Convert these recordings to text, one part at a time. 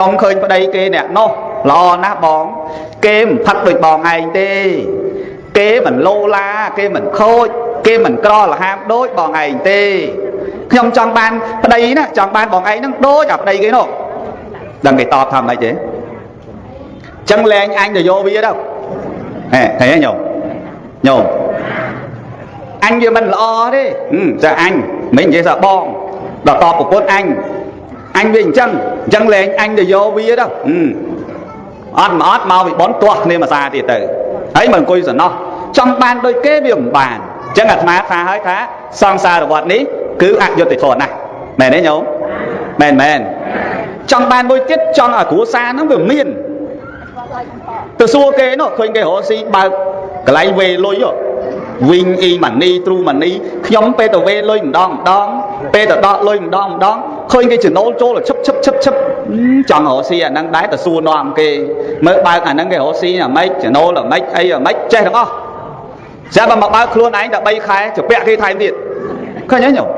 ខ្ញុំឃើញប្តីគេអ្នកនោះល្អណាស់បងគេមិនផឹកដូចបងឯងទេគេមិនលោឡាគេមិនខូចគេមិនក្រលហាមដូចបងឯងទេខ្ញុំចង់បានប្តីណាចង់បានបងឯងហ្នឹងដូចអាប្តីគេនោះដឹងគេតបថាម៉េចទេចឹងលែងអញទៅយកវាទៅហេឃើញទេញោមញោមអញវាមិនល្អទេចាអញមិននិយាយថាបងដល់តបប្រពន្ធអញអញវាអញ្ចឹងអញ្ចឹងលែងអញទៅយកវាទៅអត់មកអត់មកវិបនទាស់គ្នាមួយសាទៀតទៅហើយមិនអង្គុយសំណោះចង់បានដូចគេវាមិនបានអញ្ចឹងអាត្មាថាហើយថាសង្សារវដ្តនេះគឺអយុត្តិធម៌ណាស់មែនទេញោមមែនមែនចង់បានមួយទៀតចង់ឲ្យគ្រួសារហ្នឹងវាមានទៅសួរគេនោះឃើញគេរកស៊ីបើកកន្លែងវេលុយវិញអ៊ីម៉ានីទ្រូម៉ានីខ្ញុំពេលទៅវេលុយម្ដងម្ដងពេលទៅដកលុយម្ដងម្ដងឃើញគេចំណូលចូលឈឹបឈឹបឈឹបឈឹបចង់រកស៊ីអាហ្នឹងដែរទៅសួរនាំគេមើលបើកអាហ្នឹងគេរកស៊ីអាម៉េចចំណូលអាម៉េចអីអាម៉េចចេះទាំងអស់ស្រាប់តែមកបើកខ្លួនឯងតែ3ខែជពាក់គេថែមទៀតឃើញទេញោម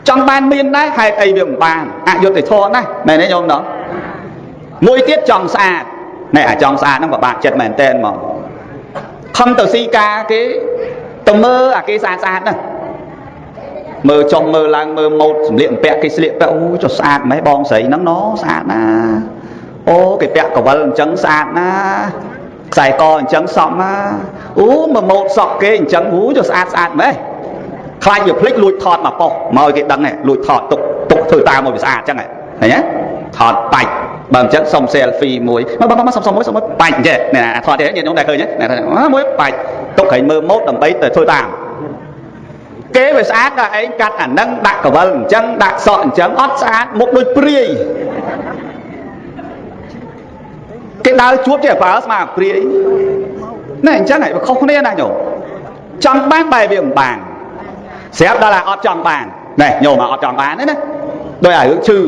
ចង់បានមានដែរហេតុអីវាមិនបានអយុត្តិធម៌ណាស់មែនទេញោមណោះមួយទៀតចង់ស្អាតណែអាចង់ស្អាតហ្នឹងពិបាកចិត្តមែនតើហ្មងខំទៅស៊ីការគេទៅមើលអាគេស្អាតស្អាតហ្នឹងមើលចុះមើលឡើងមើលម៉ូតសម្លៀកបំពាក់គេស្លៀកពាក់អូចុះស្អាតម៉េះបងស្រីហ្នឹងណស្អាតណាអូគេពាក់កវលអញ្ចឹងស្អាតណាខ្សែកអញ្ចឹងសមណាអូមើលម៉ូតសក់គេអញ្ចឹងអូចុះស្អាតស្អាតម៉េះខ្លាចវាភ្លេចលួចថតមកប៉ុសមកឲ្យគេដឹងលួចថតទុកទុកធ្វើតាមឲ្យវាស្អាតអញ្ចឹងឃើញទេថតបាច់បើអញ្ចឹងសុំ selfie មួយមកមកសុំសុំមួយសុំមួយបាច់អញ្ចឹងនេះថតទេញាតិញោមតែឃើញទេមួយបាច់ទុកក្រែងមើលម៉ូតដើម្បីទៅធ្វើតាមគេវាស្អាតដល់ឯងកាត់អានឹងដាក់កវលអញ្ចឹងដាក់សក់អញ្ចឹងអត់ស្អាតមុខដូចព្រាយគេដើរជួបចេះប្រើស្មាព្រាយណែអញ្ចឹងហើយវាខុសគ្នាណាញោមចង់បានបែរវាមិនបានស្រាប់ដល់តែអត់ចង់បានណែញោមអត់ចង់បានទេណាដោយអារឿងឈឺ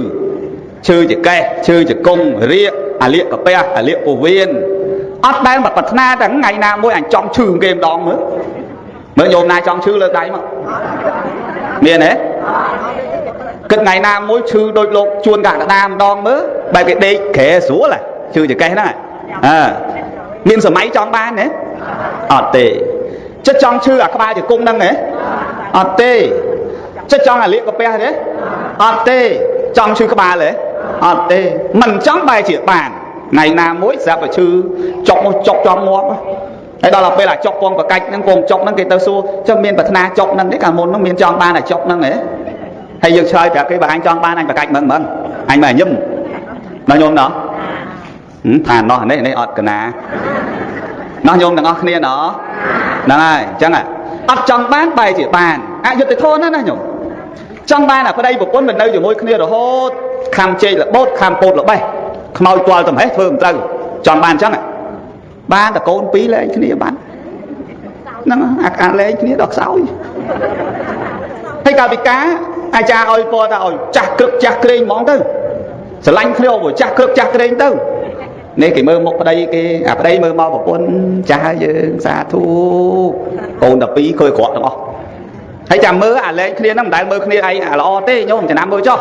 ឈឺចកេះឈឺជង្គង់រាកអាលៀកកាពះអាលៀកពោះវៀនអត់ដែលមកប្រាថ្នាតែថ្ងៃណាមួយអញចង់ឈឺគេម្ដងមើលមើលញោមណាចង់ឈឺលើកដៃមកមានទេគិតថ្ងៃណាមួយឈឺដូចលោកជួនកកដាម្ដងមើលបែបគេដេកក្រែស្រួលឈឺចកេះហ្នឹងអើមានសម័យចង់បានទេអត់ទេចិត្តចង់ឈឺអាក្បាលជង្គង់ហ្នឹងទេអត់ទេចិត្តចង់អាលៀកកាពះទេអត់ទេចង់ឈឺក្បាលទេអត់ទេមិនចង់បែរជាបានថ្ងៃណាមួយស្រាប់តែឈឺចុកមកចុកចំងាប់ហើយដល់ពេលអាចុកពងប្រកាច់ហ្នឹងពងចុកហ្នឹងគេទៅសួរចុះមានប្រាថ្នាចុកហ្នឹងទេកាលមុនហ្នឹងមានចង់បានអាចុកហ្នឹងហ៎ហើយយើងឆ្លើយប្រាប់គេបើអញចង់បានអញប្រកាច់ហ្មងអញមកញឹមដល់ញោមណោះថាណោះនេះនេះអត់កណាណោះញោមទាំងអស់គ្នាណោះហ្នឹងហើយអញ្ចឹងអត់ចង់បានបែរជាបានអយុត្តិធម៌ណាស់ណាញោមចង់បានអាប្តីប្រពន្ធមិននៅជាមួយគ្នារហូតខំជែករបូតខំពោតរបេះខ្មោចទាល់តំហេះធ្វើមិនត្រូវចង់បានអញ្ចឹងបានតកូនពីរលែងគ្នាបានហ្នឹងអាការលែងគ្នាដល់ខ្សោយហើយកាលពីការអាចារ្យឲ្យពរថាឲ្យចាស់ក្រឹកចាស់ក្រែងហ្មងទៅស្រឡាញ់គ្នាឲ្យចាស់ក្រឹកចាស់ក្រែងទៅនេះគេមើលមុខប្តីគេអាប្តីមើលមកប្រពន្ធចាស់យើងសាធុកូនតែពីរឃើញក្រក់ទាំងអស់ហើយចាំមើលអាលែងគ្នាហ្នឹងមិនដែលមើលគ្នាឯងអាល្អទេញោមចំណាំមើលចុះ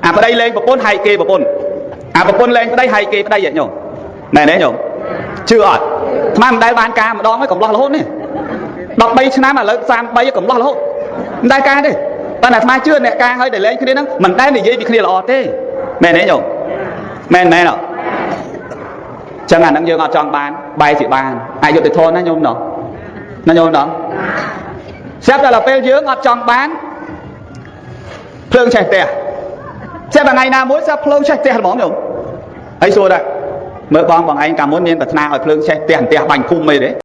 អាប្តីលែងប្រពន្ធហែកគេប្រពន្ធអាប្រពន្ធលែងប្តីហែកគេប្តីញោមមែនទេញោមជឿអត់អាត្មាមិនដែលបានការម្ដងទេកំឡោះរហូតនេះ13ឆ្នាំឥឡូវ33កំឡោះរហូតមិនដែលការទេប៉ុន្តែអាត្មាជឿអ្នកការឲ្យតែលែងគ្នាហ្នឹងមិនដែលនិយាយពីគ្នាល្អទេមែនទេញោមមែនមែនអត់ចឹងអាហ្នឹងយើងអត់ចង់បានបែរជាបានអយុត្តិធម៌ណាញោមណោះណាញោមណោះស្រាប់តែដល់ពេលយើងអត់ចង់បានភ្លើងឆេះផ្ទះស្រាប់តែថ្ងៃណាមួយស្រាប់ភ្លើងឆេះផ្ទះហ្មងញោមហើយសួរដែរមើលបងបងឯងកាលមុនមានប្រាថ្នាឲ្យភ្លើងឆេះផ្ទះផ្ទះបាញ់ភូមិអីទេ